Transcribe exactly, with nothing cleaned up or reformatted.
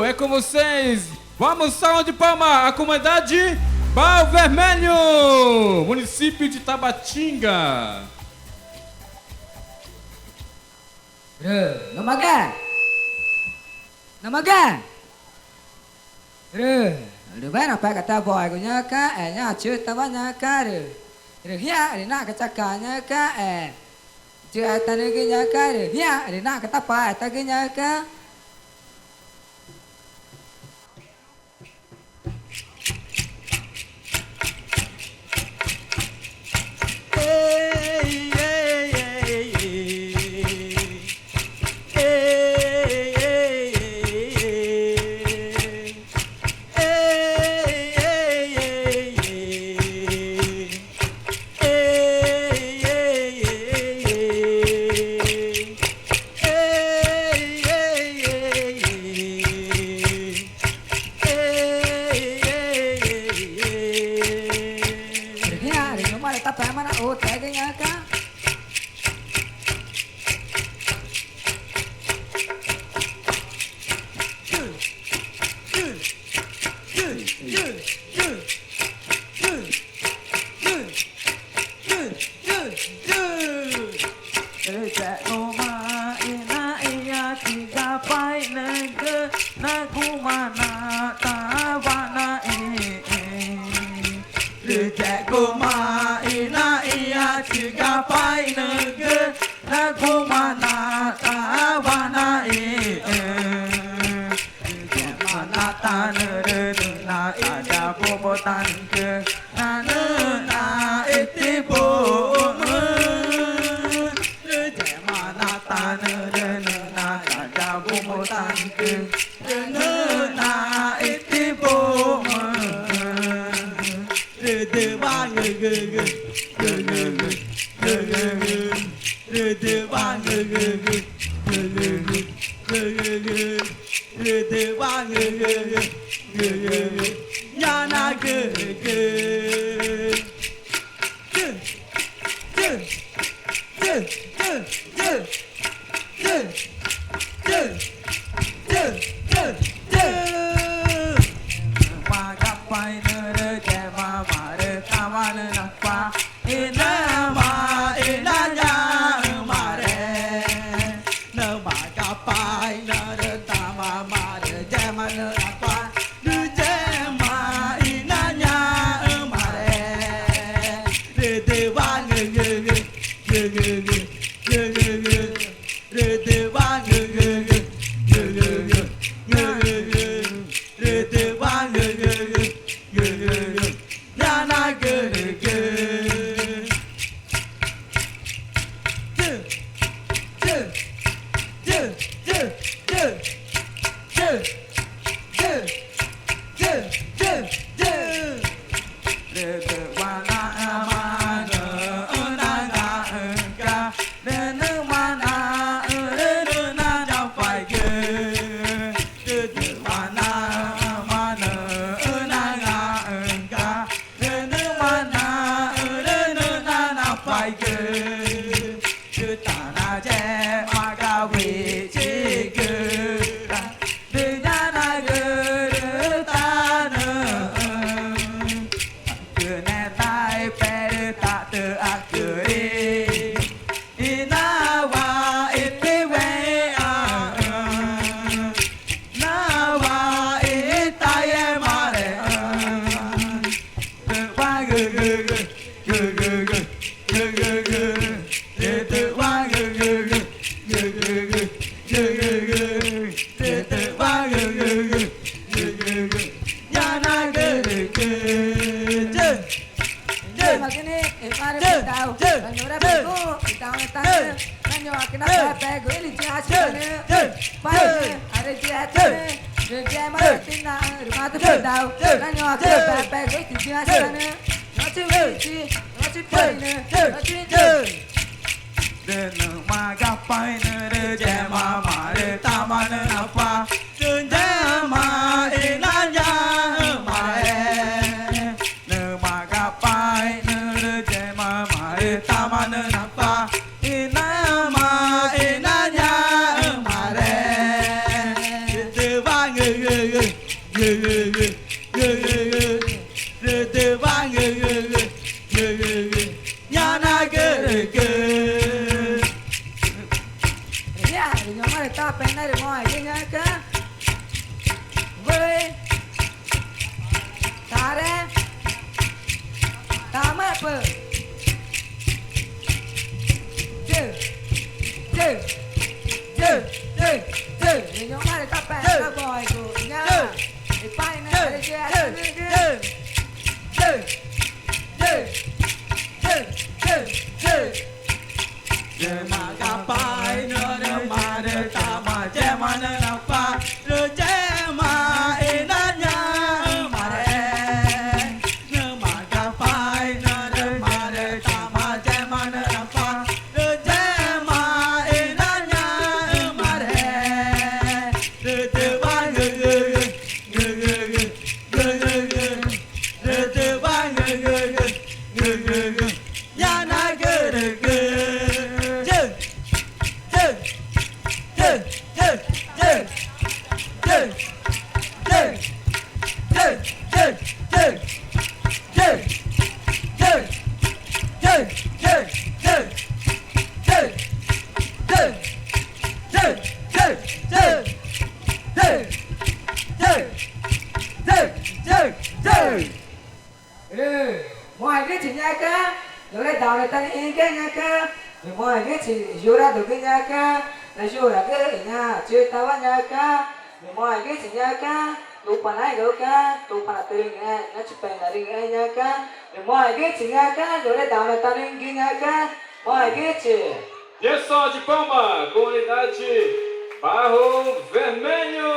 É com vocês. Vamos, salva de palma, a comunidade Barro Vermelho, município de Tabatinga. Rü, namaga. Namaga. Rü, rü, bueno, pega até boy, nhaca, é, nhaca, tava nhaca, rü. Rü, hia, rü, nhaca, tchaca, nhaca, é. Jü, é, ta, nü, gü, nhaca, rü, hia, rü, nhaca, tapa, é, ta, gü, nhaca. Rü, jeguma i na i a tiga painügü na guma na tawa na i. Rü, jeguma i na i a tiga painügü na guma na tawa na i. Rü, jema na tanürü nüna taja bubu tanügü na nüna itibumu. Rü, jema na tanürü nüna taja bubu tanügü na nüna itibumu. Rü, düwa, gü, gü, gü, gü, gü, gü, gü, gü, gü. Rü, düwa, gü, gü, gü, gü, gü, gü, gü, gü, gü. Rü, düwa, gü, gü, gü, gü, gü, gü. Yana, gü, gü. Jü, jü, jü, jü, jü. Jü, jü, jü, jü, jü. Nüma ga painürü jema marü tawanü napa. Inama, inañaü̃mare. Nüma ga painürü tama marü jema nüna pa. Nü jema inañaü̃mare. Rü, düwa, gü, gü, gü, gü, gü, gü, gü, gü, gü. Rü, düwa, gü, gü, gü, gü, gü, gü, gü, gü, gü. Rü, düwa, gü, gü, gü, gü, gü, gü. Yana, gü, gü. Jü, jü, jü, jü, jü. Jü, jü, jü, jü, jü. Rü, düwa, namaga, nüna ga, nüma na, rü, nüna ga paigü. Rü, düwa, namaga, nüna ga, nüma na, rü, nüna ga paigü. Rü, tana jema ga wüxigü. Rü, nyanagürü tanüxü̃. Gü ne taeperü tatüacü i. Inawa itiweaü̃. Nawa itaemareü̃. Rü, wa, gü, gü, gü. Gü, gü, gü, gü, gü, gü. Rü, dü, wa, gü, gü, gü. Gü, gü, gü, gü, gü, gü. Rü, dü, wa, gü, gü, gü, gü, gü, gü. Yana, gü, gü, gü. Jü, jü. Magini, emare, jü, pintau, jü, anura, jü, pegu, pintau, jü, tanü, jü, nanyo, akina, jü, pegu, ili, jü, asu, jü, tanü, jü, painü, jü, are, jü, jü, tanü, jü, jü, mare, jü, tina, rü, matu, jü, pintau, jü, nanyo, akina, jü, pegu, ili, jü, asu, jü, tanü. Rü, nüma ga painü, rü, jema marü tama nüna pa. Rü, jema inañaü̃mare. Nüma ga painü, rü, jema marü tama nüna pa. Inama inañaü̃mare. Rü, dü, wa, gü, Rü tüwa ngügügü, ngügügü, ñanagürügü. Rü ñoma rü ta pena rü moxẽgü ñaxü̃ca̱x. Wüxi, tare, tamaxü̃pü. Jü, jü, jü, jü, jü. Rü ñoma rü ta pena moxẽgu ñaxü̃ca̱x. Rü paxina rü jü, jü, jü, jü, jü, jü, jü, jü. Rü maga paxina rü marü tama yema nüxü̃ naxpa, rü yema ĩnü ñaxü̃mare. Rü maga paxina rü marü tama yema nüxü̃ naxpa, rü yema ĩnü ñaxü̃mare. Rü tüwa ngügügü, ngügügü, ngügügü. Rü tüwa ngügügü, ngügügü, ñanagürügü. Jü, jü, jü, jü, jü. Jü, jü, jü, jü, jü. Jü, jü, jü, jü. Jü, jü, jü, jü. Jü, jü, jü, jü, jü. Rü moxẽgüxü̃chi ñaxü̃ca̱x, rü le daunü ta nixĩ ngexü̃ ñaxü̃ca̱x. Rü moxẽgüxü̃chi jurado ngexü̃ ñaxü̃ca̱x, rü juragü i ñaã chitawa ñaxü̃ca̱x. Rü moxẽgüxü̃chi ñaxü̃ca̱x, Tupana ĩgauca̱x, Tupana türüngü̃xẽẽ, ñaã chipena rüngü̃xẽẽ ñaxü̃ca̱x. Rü moxẽgüxü̃chi ñaxü̃ca̱x, rü le daunü ta nixĩ ngexü̃ ñaxü̃ca̱x. Moxẽgüxü̃chi. Dia só de palma, comunidade Barro Vermelho.